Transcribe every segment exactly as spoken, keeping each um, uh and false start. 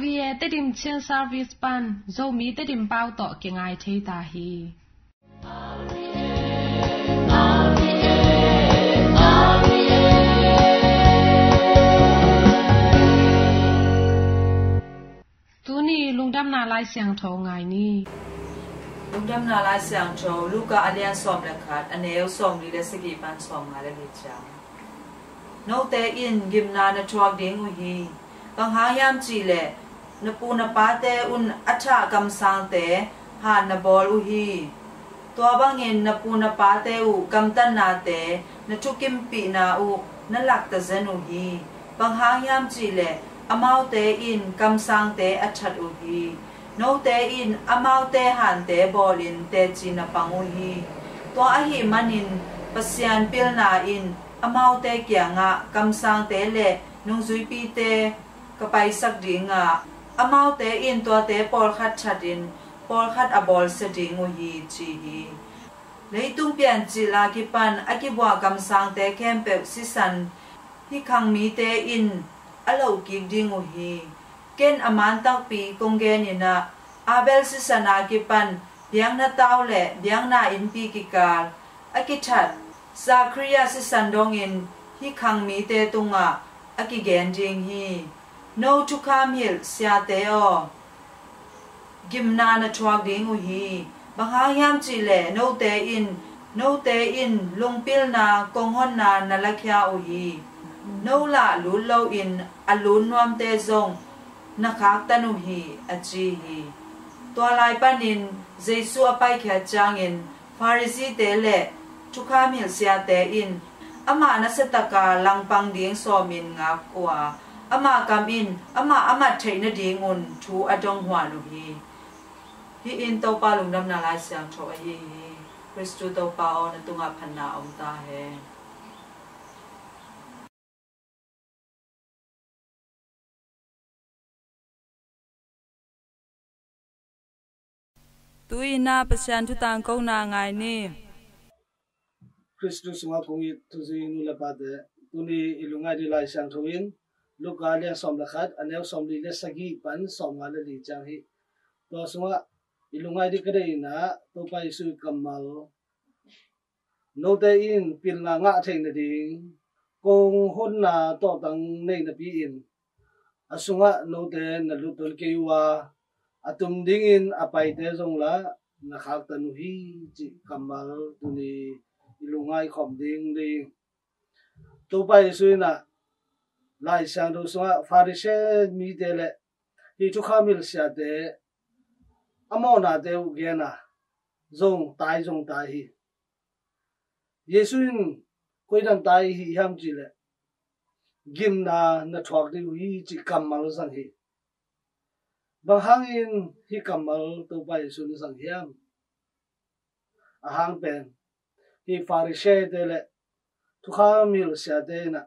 Pi e Tedim Chin Service pan Zomi Tedim pau tawh kingai thei ta hi. Tuni lungdamna Lai Siangtho ngai ni. Lungdamna Lai Siangtho, Luka a lian sawm le khat, a neu sawmli le sagih pan sawmnga le li ciang. Note in gimna na thuak ding uh hi. Bang hang hiam cih leh na pu na pate un a thah kamsangte han na bawl uh hi. Tua bangin na pu na pate uh gamtatnate, na thukimpihna uh na lak tazen uh hi. Bang hang hiam cih leh amaute in kamsangte a that uh hi. Note in amaute hante bawlin teci na pang uh hi. Tua ahih manin Pasian pilna in amaute kiangah kamsangte le nungzuipite ka paisak ding a, amaute in tuate pawlkhat thatin pawlkhat a bawlsia ding uh hi, ci hi. Leitung piancil a kipan a kibuah kamsangte khempeuh sisan hih khang mite in a loh kik ding uh hi. Ken a man takpi kong genin ah, Abel sisan a kipan biakna tau le biakna innpi kikal a kithat Zachariah sisan dongin hih khang mite tungah a kigen ding hi. No thukham hilh siate aw, gimna na thuak ding uh hi. Bang hang hiam cih leh note in, note in lungpilna, konghonna na lakhia uh hi. No lah lut loin a lut nuamte zong na khaktan uh hi, a ci hi. Tua lai panin Jesu a paikhiat ciangin Pharisee-te le thukham hilh siate in amah nasiataka langpang ding sawmin ngak uh a, ama kam in amah a mat theih nadingun thu a donghuan uh hi. Hih in Topa Lungdamna Lai Siangtho ahi hi. Khristu Topa aw, na tungah phatna om ta hen. Tu-in ah Pasian thu tangkona ngai ni. Khristu sungah kong it thuzui nu le pate, tuni i lungngaih ding Lai Siangtho in Luka lian sawm le khat, a neu sawmli le sagih pan sawmnga le li ciang hi. Tua sungah i lungngaih ding ka deihna, Topa Jesu kammal, note in pilna ngah theih nading kong honna tawhtang nei napi-in, a sungah note na lutton kei uh a, a tum dingin a paite zong lah na khaktan uh hi, cih kammal tuni i lungngaih khawm ding ding. Topa Jesu in ah Lai Siangtho sungah Pharisee mite le hih thukham hilh siate a mawhnate uh gen a, zong tai zong tai hi. Jesu in koidan tai hi hiam cih leh, gimna na thuak ding uh hi, cih kammal zang hi. Bang hangin hih kammal Topa Jesu in zang hiam? A hang pen hih Pharisee-te le thukham hilh siate in ah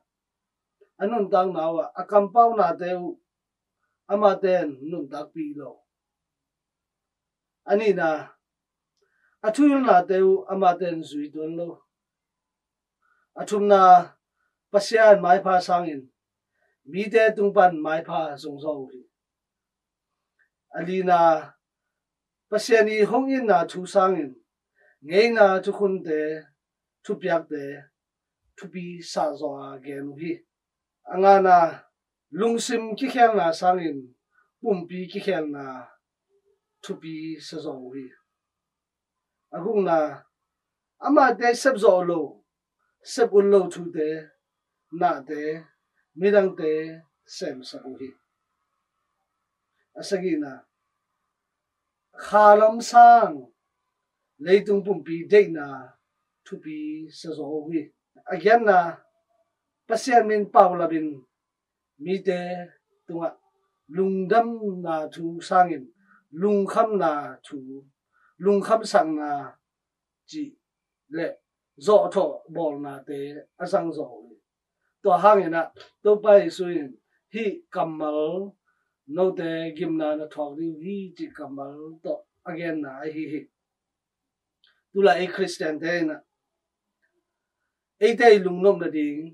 a nuntakna uh ah a kampaunate uh amate'n nuntakpih lo. A nihna, a thuhilhnate uh amate'n zui tuan lo. A thumna, Pasian maipha sangin mite tung pan maipha zong zaw uh hi. A lina, Pasian ii hong itna thu sangin ngeina thukhunte, thupiakte thupi sa zaw a gen uh hi. A ngana, lungsim kikhelna sangin pumpi kikhelna thupi sa zaw uh hi. A gukna, amate sep zawh lo, sep ut lo thute, nahte, midangte semsak uh hi. A sagihna, kha lam sang leitung pumpi deihna thupi sa zaw uh hi. A giatna, Pasian min paulapin mite tungah lungdamna thu sangin lungkhamna thu, lungkhamsakna cih le zawhthawh bawlnate a zang zaw uh hi. Tua hangin ah Topa Jesu in hih kammal, note gimna na thuak ding uh hi, cih kammal tawh a genna ahi hi. Tulai ei Khristiante in ah eite ii lungnop nading,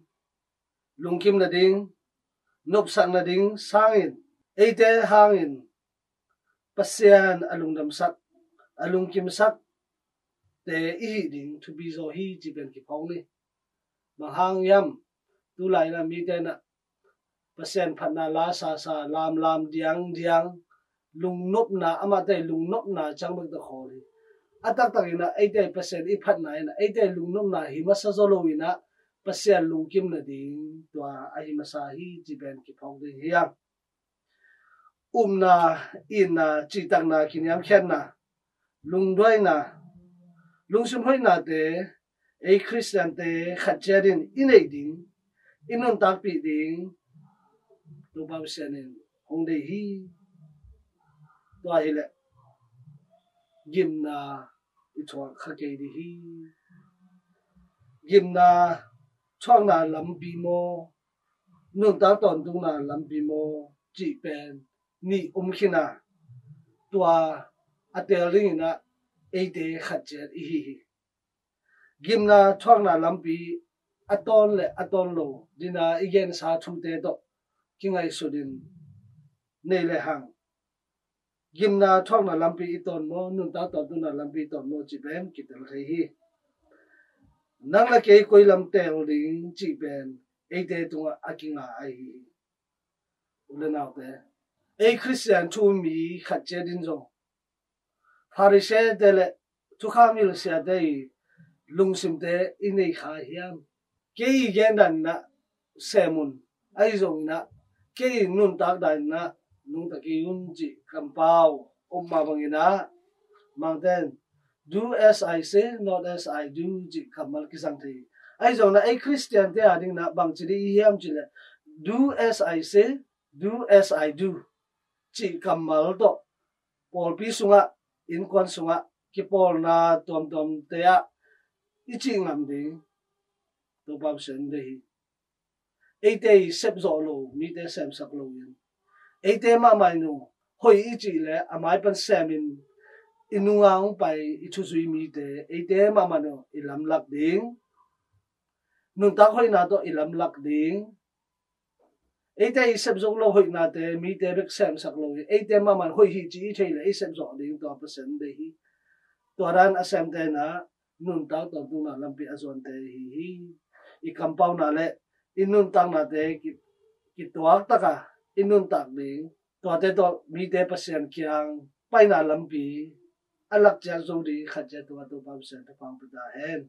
lungkim nading, nopsak nading sangin eite hangin Pasian a lungdamsak, a lungkimsak te i hih ding thupi zaw hi ci pen kiphawk ni. Bang hang hiam? Tulai-in ah mite in ah Pasian phatna la sasa, lamlam diangdiang, lungnopna, amahte lungnopna ciang bek tawh khawl hi. A taktakin ah eite Pasian i phatna in ah eite lungnopna hi masa zaw lo-in ah Pasian lungkim nading tua ahi masa hi ci pen kiphawk ding hi hang. Upna, itna, cihtakna, kiniamkhiatna, lungduaina, lungsim hoihnate ei Khristiante khat ciat in i neih ding, i nuntakpih ding Topa Pasian in hong deih hi. Tua hileh gimna i thuak kha kei ding hi. Gimna thuakna lampi maw, nuntak tawntungna lampi maw cih pen nih om khin a, tua a teel dingin ah eite khat ciat i hi hi. Gimna thuakna lampi a tawn le a tawn lo dingin ah i gensa thute tawh kingaihsut in nei lehang, gimna thuakna lampi i tawn maw, nuntak tawntungna lampi i tawn maw cih pen kitel thei hi. Nang le kei koi lam teel ding cih pen eite tungah a kinga ahi hi. U le naute, ei Khristian thu-um mi khat ciat in zong Pharisee-te le thukham hilh siate i lungsimte i nei kha hiam? Kei i gen dan in ah sem un, ahi zongin ah kei i nuntak dan in ah nungta kei un cih kampau om mah bangin ah, Mangte in "Do as I say, not as I do" cih kammal kisang thei hi. Ahi zongin ah ei Khristiante a dingin ah bangci ding i hiam cih leh "Do as I say, do as I do" cih kammal tawh pawlpi sungah, innkuan sungah, kipawlna tuamtuamte ah i cih ngam ding Topa Pasian deih hi. Eite i sepzawh lo, mite semsak lo in, eite mahmah in uh hoih i cih leh a mai pan semin i nunga hong pai i thuzui mite eite mahmah in uh i lamlak ding, nuntak hoihna tawh i lamlak ding. Eite i sepzo lo hoihnate mite bek semsak lo hi. Eite mahmah hoih hi ci i theih leh i sepzawh ding tua Pasian deih hi. Tua dan a semte in ah nuntak tawntungna lampi a zuante hi hi. I kampauna le i nuntaknate ki, kituak taka i nuntak ding, tuate tawh mite Pasian kiang paina lampi a lak ciat zo ding khat ciat tungah Topa Pasian thupha hong pia ta hen.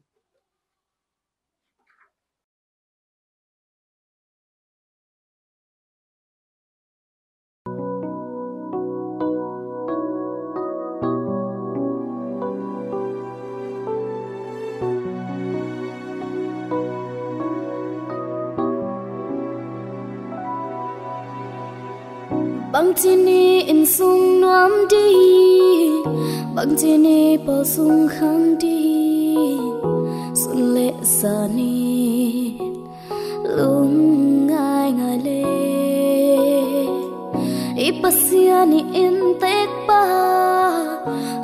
Bangci ni inn sung nuam ding, bangci ni pawl sung khang ding, sun le za ni lungngaingai le, i Pasian i inntek pa,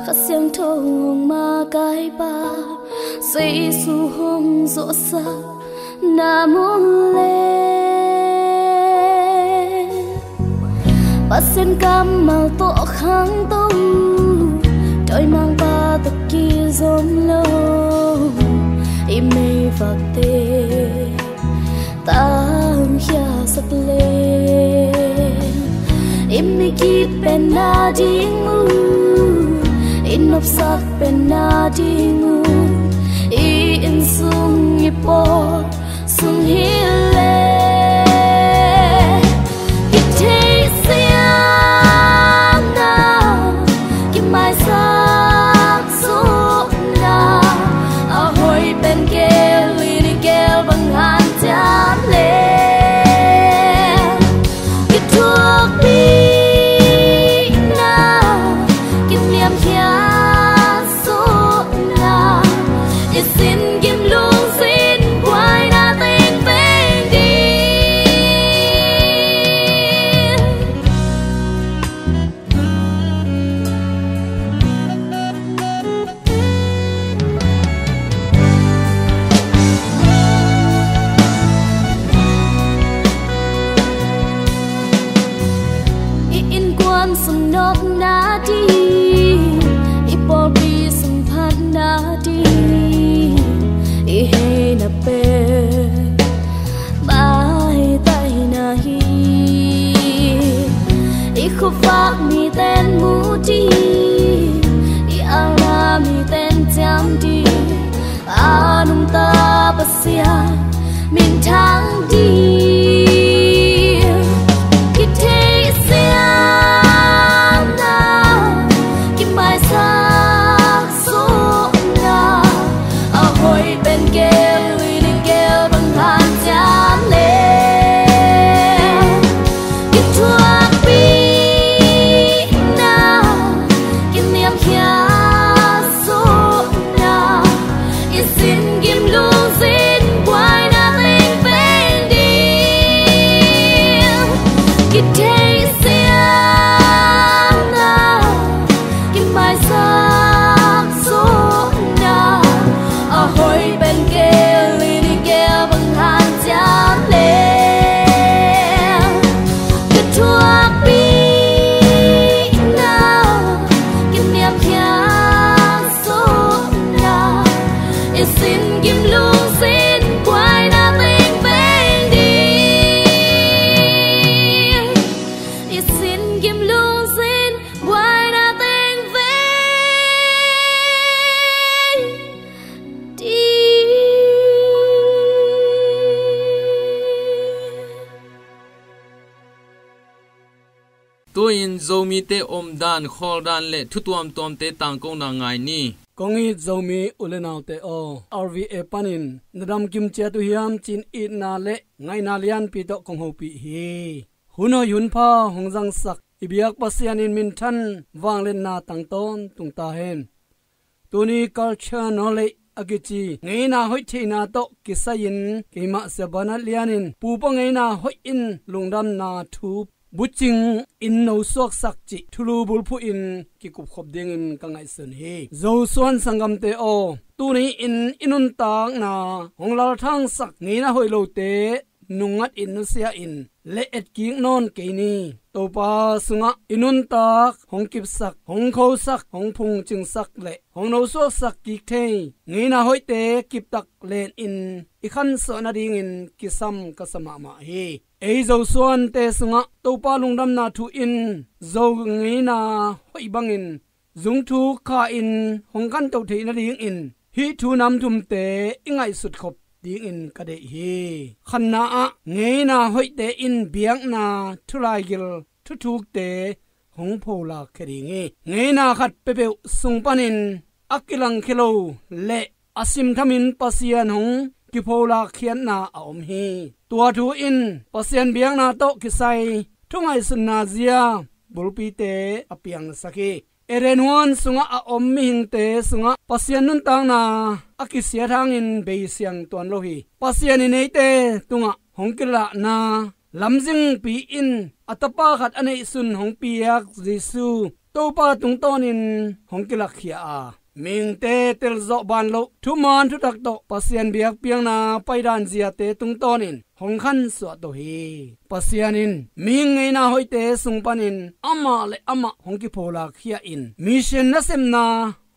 Kha Siangtho hong makaipa, Jesu hong zawhsa na mu le, Pasian kammal tawh khangto, dawimangpa tawh kizom lo, i meivakte tangkhiasak le, i migip pen na ding uh, i nopsak pen na ding uh, i inn sung i pawl sung hi le, kitheisiamna, kimaisak sukna, a hoih pen gel in i gel bang hanciam le, kithuahpihna, kimiamkhiat sukna, i sin gim lungsim buaina teng peng ding. I Zomite omdan, khawldan le thu tuamtuamte tangkona ngai ni. Kong it Zomi u le naute aw, R V A panin na damkim ciat uh hiam ci-in itna le ngaihna lianpi tawh kong hopih hi. Hun hoih hun pha hong zangsak i biak Pasian in minthan vangliatna tang tawntung ta hen. Tuni culture knowledge a kici ngeina hoih theihna tawh kisai-in keimah Sia Banat Lian in pupa ngeina hoih in lungdamna thu bucing in nosuaksak cih thulu bulphuh in kikupkhop dingin ka ngaihsun hi. Zosuan sanggamte aw, tuni in i nuntakna hong lalthangsak ngeina hoih lote nungngat in nusia in le etkik nawn kei ni. Topa sungah i nuntak hong kipsak, hong khosak, hong phungcingsak le hong nosuaksak kik thei ngeina hoihte kiptak len in i khansuah nadingin kisam ka sa mahmah hi. Ei Zosuante sungah Topa lungdamna thu in Zo ngeina hoih bangin zungthuk kha-in hong khanto theih nadingin hih thu nam thumte i ngaihsut khop dingin ka deih hi. Khatna ah, ngeina hoihte in biakna, thulaigil, thuthukte hong pholakkhia ding hi. Ngeina khat peuhpeuh sung panin a kilangkhia lo le a simthamin Pasian hong kipholak khiatna a om hi. Tua thu in Pasian biakna tawh kisai thu ngaihsutna zia bulpite a piangsak hi. Eden huan sungah a om mihingte sungah Pasian nuntakna a kisiat hangin beisiang tuan lo hi. Pasian in eite tungah hong kilahna lamzingpi in a tapa khat a neihsun hong piak Jesu Topa tungtawnin hong kilakkhia a, mihingte telzawh ban loh thuman thutak tawh Pasian biakpiakna paidan ziate tungtawnin hong khansuah to hi. Pasian in mihing ngeina hoihte sung panin amah le amah hong kipholakkhia in mission nasepna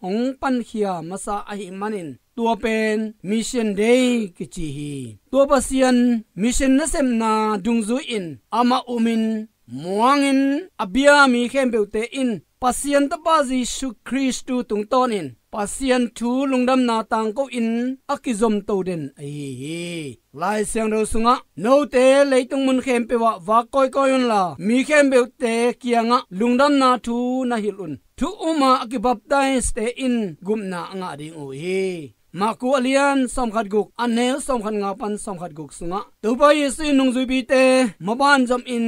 hong pankhia masa ahih manin tua pen Mission Day kici hi. Tua Pasian mission nasepna dungzui-in amah umin muangin a bia mi khempeuhte in Pasian Tapa Jesu Khristu tungtawnin Pasian thu lungdamna tangko-in a kizomto den ahi hi. Lai Siangtho sungah, "Note leitung mun khempeuh ah vak kawikawi unla, mi khempeuhte kiangah lungdamna thu na hilh un. Thu um a kibaptaiz-te in gupna a ngah ding uh hi." Marku a lian sawmkhat guk, a neu sawmkhat nga pan sawmkhat guk sungah Topa Jesu in nungzuipite maban zomin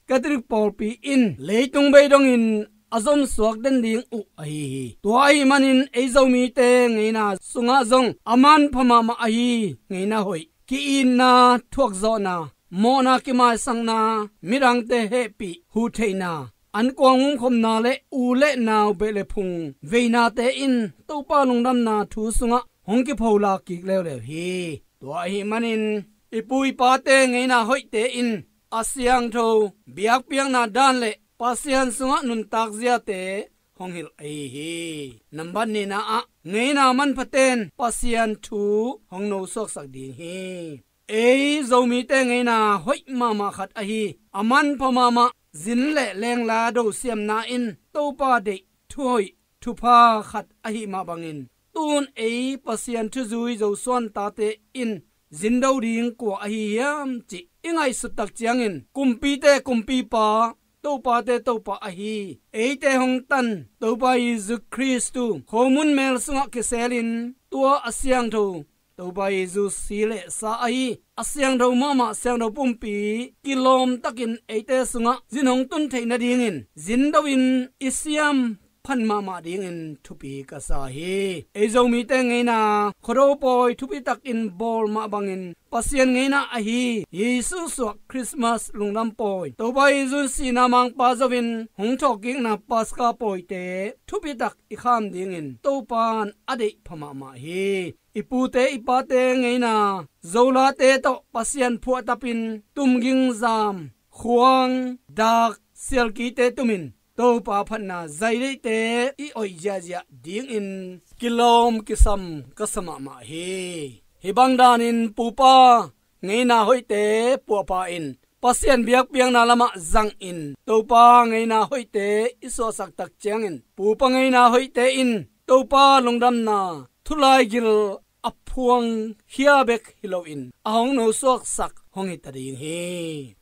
Catholic pawlpi in leitung bei dongin a zomsuak den ding uh ahi hi. Tua ahih manin ei Zomite ngeina sungah zong a manpha mahmah ahi ngeina hoih, ki-itna, thuakzawhna, mawhna, kimaisakna, midangte hehpih, huhtheihna, ankuang umkhopna le u le nau beh le phung veinate in Topa lungdamna thu sungah hong kipholak kik leuleu hi. Tua ahih manin i pu i pate ngeina hoihte in a siangtho biakpiakna dan le Pasian sungah nuntak ziate hong hilh ahi hi. Nambat nihna ah, ngeina manphate'n Pasian thu hong nosuaksak ding hi. Ei Zomite ngeina hoih mahmah khat ahi, a manpha mahmah zin le lengla dosiamna in Topa deih, thuhoih, thupha khat ahih mah bangin, tu-in ei Pasian thuzui Zosuan tate in zindo ding kua ahi hiam cih i ngaihsut tak ciangin, kumpite Kumpipa, topate Topa ahi, eite hong tan Topa Jesu Khristu khomun mel sungah kiselin, tua a siangtho Topa Jesu si le sa ahi a siangtho mahmah siangtho pumpi kilawm takin eite sungah zin hong tun theih nadingin zindo-in i siam phat mahmah dingin thupi ka sa hi. Ei Zomite ngeina Khuado pawi thupi takin bawl mah bangin Pasian ngeina ahi Jesu suah Christmas lungdam pawi, Topa Jesu sihna mangpa zo-in hong thawhkikna Paska pawite thupi tak i kham dingin Topa'n a deih pha mahmah hi. I pute i pate ngeina Zolate tawh Pasian phuahtapin tumging zam, khuang, dak, sialkite tumin Topa phatna zaideihte i oih ziahziah dingin kilawm kisam ka sa mahmah hi. Hih bang danin pupa ngeina hoihte puahpha in Pasian biakpiakna lamah zangin Topa ngeina hoihte i suahsak tak ciangin, pupa ngeina hoihte in Topa lungdamna thulaigil a phuangkhia bek hi loin a hong nosuaksak hong hi ta ding hi.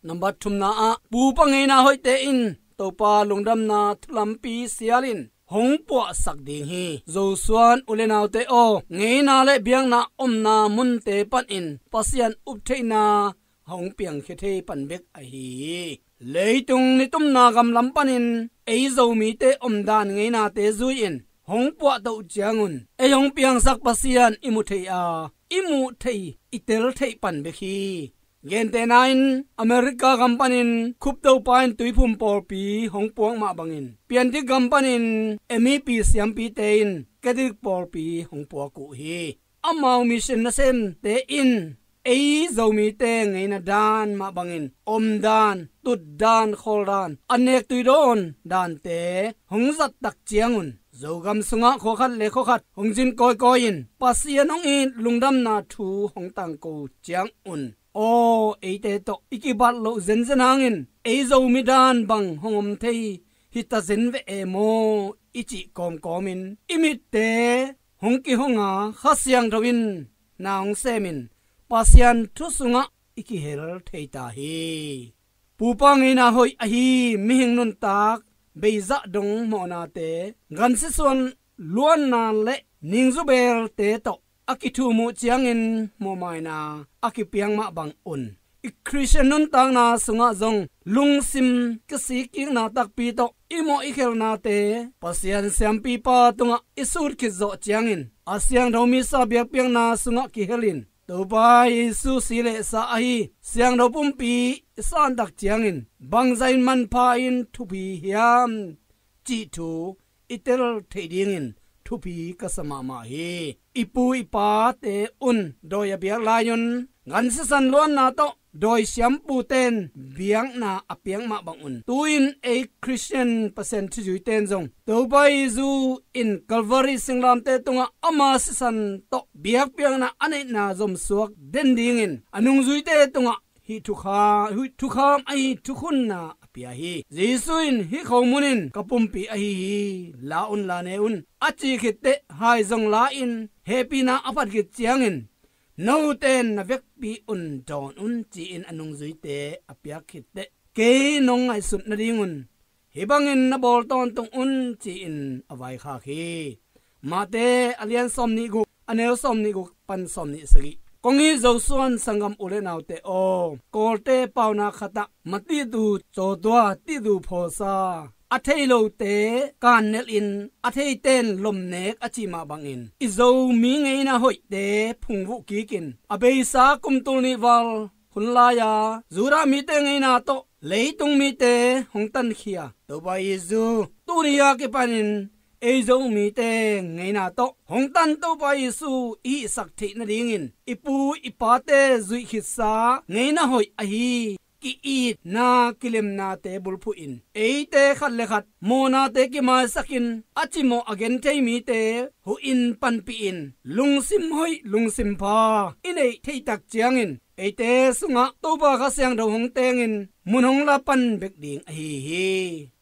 Nambat thumna ah, pupa ngeina hoihte in Topa lungdamna thulampi sialin hong puahsak ding hi. Zosuan u le naute aw, ngeina le biakna omna munte panin Pasian uptheihna hong piangkhia thei pan bek ahi hi. Leitung nitumna gamlam panin ei Zomite omdan ngeinate zui-in hong puahtoh ciangun ei hong piangsak Pasian i mu thei a, i muh thei, i tel theih pan bek hi. Gentehna in America gam panin Khuptopa in Tuiphum pawlpi hong puak mah bangin, Pianthak gam panin M E P siampite in Catholic pawlpi hong puak uh hi. Amau mission nasemte in ei Zomite ngeina dan mah bangin omdan, tutdan, khawldan, a nek tuidawn dante hong zattak ciangun Zogam sungah khuakhat le khuakhat hong zin kawikawi in Pasian hong it lungdamna thu hong tangko ciangun, aw, eite tawh i kibat loh zenzen hangin ei Zomi dan bang hong om thei hi ta zen ve e maw i cih kawmkawmin i mitte hong kihong a, Kha Siangtho in na hong semin Pasian thu sungah i kihel thei ta hi. Pupa ngeina hoih ahi mihing nuntak beizah dong mawhnate, gansisuan luanna le ningzubelte tawh a kithum uh ciangin mawhmaina a kipiak mah bangun, i Khristian nuntakna sungah zong lungsim kisikkikna takpi tawh i mawh i khelnate Pasian siampipa tungah i sut khit zawh ciangin, a siangtho misa biakpiakna sungah kihelin Topa Jesu si le sa ahi siangtho pumpi i santak ciangin bangzah in manpha in thupi hiam cih thu i tel theih dingin thupi ka sa mahmah hi. I pu i pate un dawi a biak lai-un, gan sisan luanna tawh dawi siampute in biakna a piak mah bangun, tu-in ei Khristian Pasian thuzuite in zong Topa Jesu in Calvary singlamteh tungah ama sisan tawh biakpiakna a neihna zomsuak den dingin a nungzuite tungah hih thukha-, hih thukham ahi thukhunna a pia hi. Jesu in, "Hih khomun in ka pumpi ahi hi, la un, la ne un," a ci khitteh, hai zong la-in hehpihna a phat khit ciangin, "Note in na vekpi un dawn un," ci-in a nungzuite a piak khitteh, kei nong ngaihsut nadingun hih bangin na bawl tawntung un, ci-in a vaikhak hi. Mate a lian sawmnih guk, a neu sawmnih guk pan sawmnih sagih. Kong it Zosuan sanggam u le naute aw, Kawlte paunak khatah, "Matihtu cawtua, tihtu phawsa, a thei lote kannelhin, a theite in lomnek," a cih mah bangin, i Zomi ngeina hoihte phungvuh kikin, a beisa kum tul nih val hun lai-a Judah mite ngeina tawh leitung mite hong tankhia Topa Jesu, tuni a kipanin ei Zomite ngeina tawh hong tan Topa Jesu i hihsak theih nadingin, i pu i pate zuih khitsa ngeina hoih ahi ki-itna kilemnate bulphuhin, eite khat le khat mawhnate kimaisakin, a cimawh a genthei mite huhin panpihin, lungsim hoih lungsim pha i neih theihtak ciangin, eite sungah Topa Kha Siangtho hong tengin mun hong la pan bek ding ahi hi.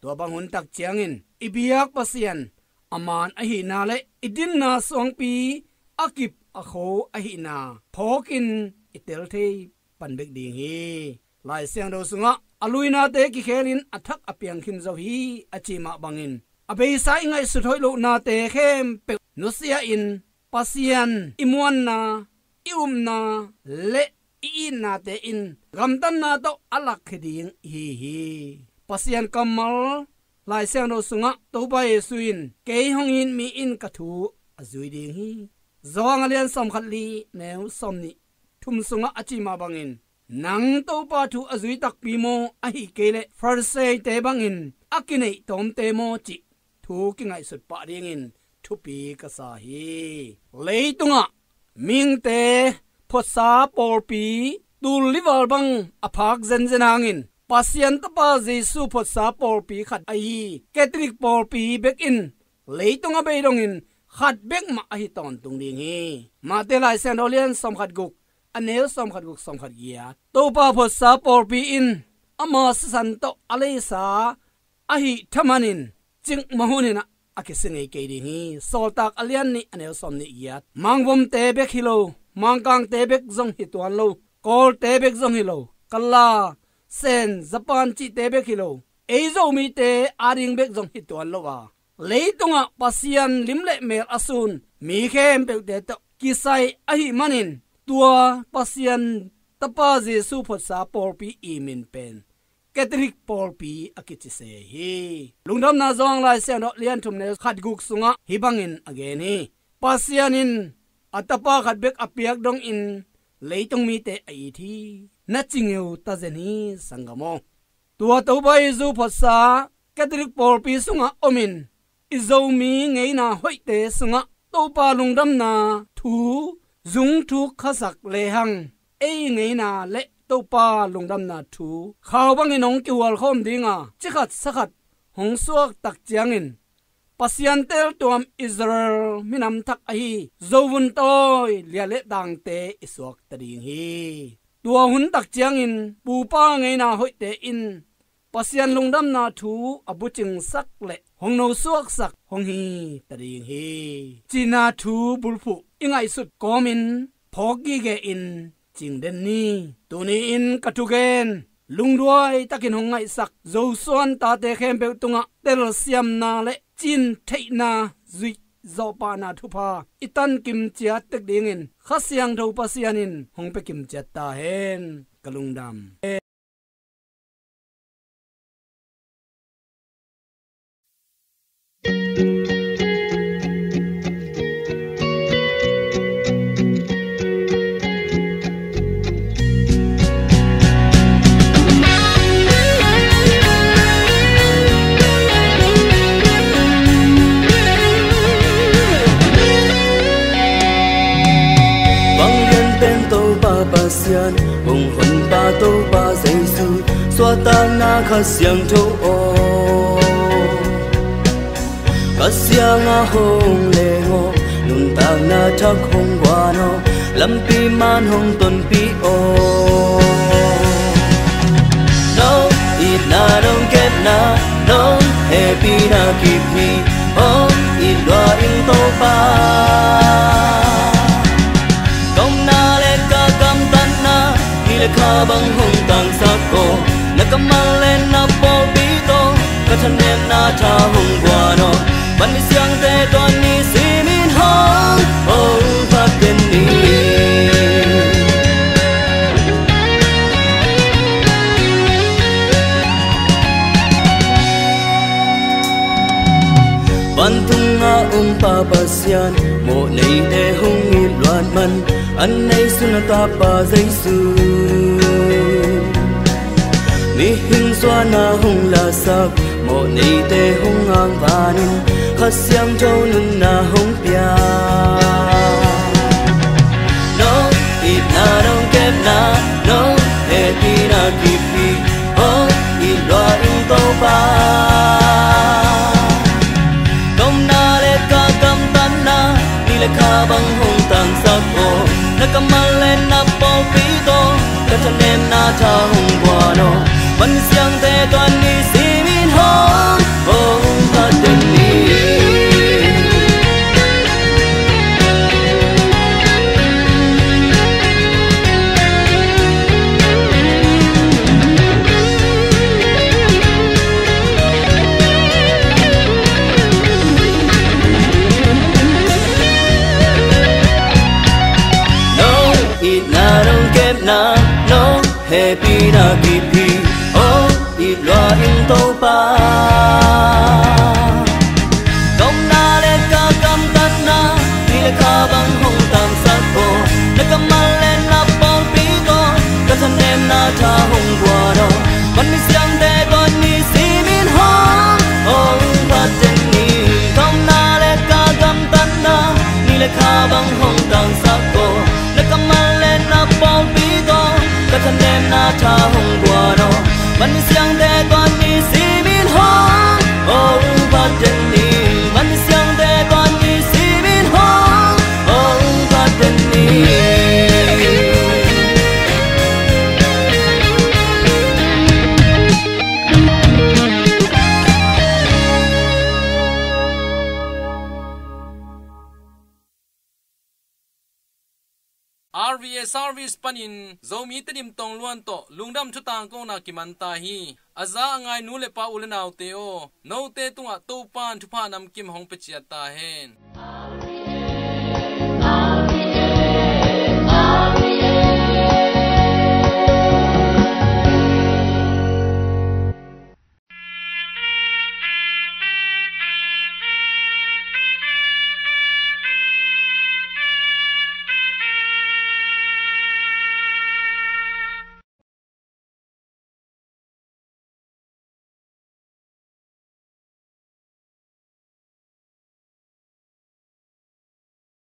Tua bang huntak ciangin i biak Pasian a maan ahihna le i dinna suangpi a kip a kho ahihna phawkin i tel thei pan bek ding hi. Lai Siangtho sungah, "A luinate kikhelin a thak a piang khin zo hi," a cih mah bangin, a beisa i ngaihsut hoih lohnate khempeuh nusia-in, Pasian i muanna, i upna le i itnate in gamtatna tawh a lakkhia ding i hi hi. Pasian kammal Lai Siangtho sungah Topa Jesu in, "Kei hong it mi in ka thu a zui ding hi." Johan a lian sawmkhat li, neu sawmnih thum sungah a cih mah bangin, "Nang Topa thu a zui takpi maw, ahih kei leh Pharisee-te bangin a kineih tawmte maw?" cih thu kingaihsut pah dingin thupi ka sa hi. Leitungah mihingte photsa pawlpi tul li val bang a phak zenzen hangin, Pasian Tapa Jesu photsa pawlpi khat ahi Catholic pawlpi bek in leitung a bei dongin khat bek mah ahi tawntung ding hi. Mate Lai Siangtho lian sawmkhat guk, a neu sawmkhat guk, sawmkhat giat. Topa photsa pawlpi in ama sisan tawh a leisa ahih thamanin, cikmah hunin a kisia ngei kei ding hi. Sawltak a lian nih, a neu sawmnih giat. Mangvomte bek hi lo, Mangkangte bek zong hi tuan lo, Kawlte bek zong hi lo, Kala, Sen, Japan cihte bek hi lo, ei Zomite ading bek zong hi tuan lo a, leitungah Pasian lim le mel a sun mi khempeuhte tawh kisai ahih manin tua Pasian Tapa Jesu photsa pawlpi i min pen Catholic pawlpi a kici se hi. Lungdamna Johan Lai Siangtho lian thum neu khat guk sungah hih bangin a gen hi. Pasian in a Tapa khat bek a piak dongin leitung mite a it hi. Na ci ngeu ta zen hi, sanggam aw. Tua Topa Jesu photsa Catholic pawlpi sungah omin i Zomi ngeina hoihte sungah Topa lungdamna thu zungthuk khasak lehang ei ngeina le Topa lungdamna thu khau bangin hong kihualkhawm dinga cikhat sakhat hong suak tak ciangin Pasian teltuam Israel minam thak ahi Zovun tawi lian le tangte i suakta ding hi. Tua hun tak ciangin pupa ngeina hoihte in Pasian lungdamna thu a bucingsak le hong nosuaksak hong hi ta ding hi. Cihna thu bulphuh i ngaihsut kawmin phawk gige in cingden ni. Tuni-in ka thugen lungduai takin hong ngaihsak Zosuan tate khempeuh tungah telsiamna le cin theihna zuih zawhpahna thupha i tankim ciat tek dingin Kha Siangtho Pasian in hong pia kim ciat ta hen. Ka lungdam. Vanglian pen Topa Pasian, hong Honpa Topa Jesu, suahtakna Kha Siangtho aw. Kha Siang a hong leng aw, nuntakna thak hong guan aw, lampi man hong tonpih aw. Nong itna nong kepna, nong hehpihna kip hi, hong it lua ing Topa. Ka omna le ka gamtatna, ni le kha bang hong tangsak aw, na kammal le na pawlpi tawh, ka thanemna tha hong guan aw. Van misiangte tuan ni simin hong, hong phat den ni. Vantung a om Pa Pasian, mawhneite hong it luat man, an neisun a Tapa Jesu. Mihing suahna hong lasak, mawhneite hong angvanin, Kha Siangtho nunna hong pia. Nong itna nong kepna, nong hehpihna kip hi, hong it lua ing Topa. Ka omna le ka gamtatna, ni le kha bang hong tangsak aw, na kammal le na pawlpi tawh, ka thanemna tha hong guan aw. Van misiangte tuan ni simin hong, hong phat den ni. Nong itna nong kepna, nong hehpihna kip hi, hong it lua ing Topa. Ka omna le ka gamtatna, ni le kha bang hong tangsak aw, na kammal le na pawlpi tawh, ka thanemna tha hong guan aw. Van misiangte tuan ni simin hong, hong phat den ni. Ka omna le ka gamtatna, ni le kha bang hong tangsak aw, na kammal le na pawlpi tawh, ka thanemna tha hong guan aw. Van misiangte tuan ni simin hong, hong phat den ni. Van misiangte tuan ni simin hong, hong phat den ni. R V A Service panin Zomi Tedim Tongluan tawh lungdam thutangkona kiman ta hi. A za a ngai nu le pa, u le naute aw, note tungah Topa'n thupha namkim hong pia ciat ta hen.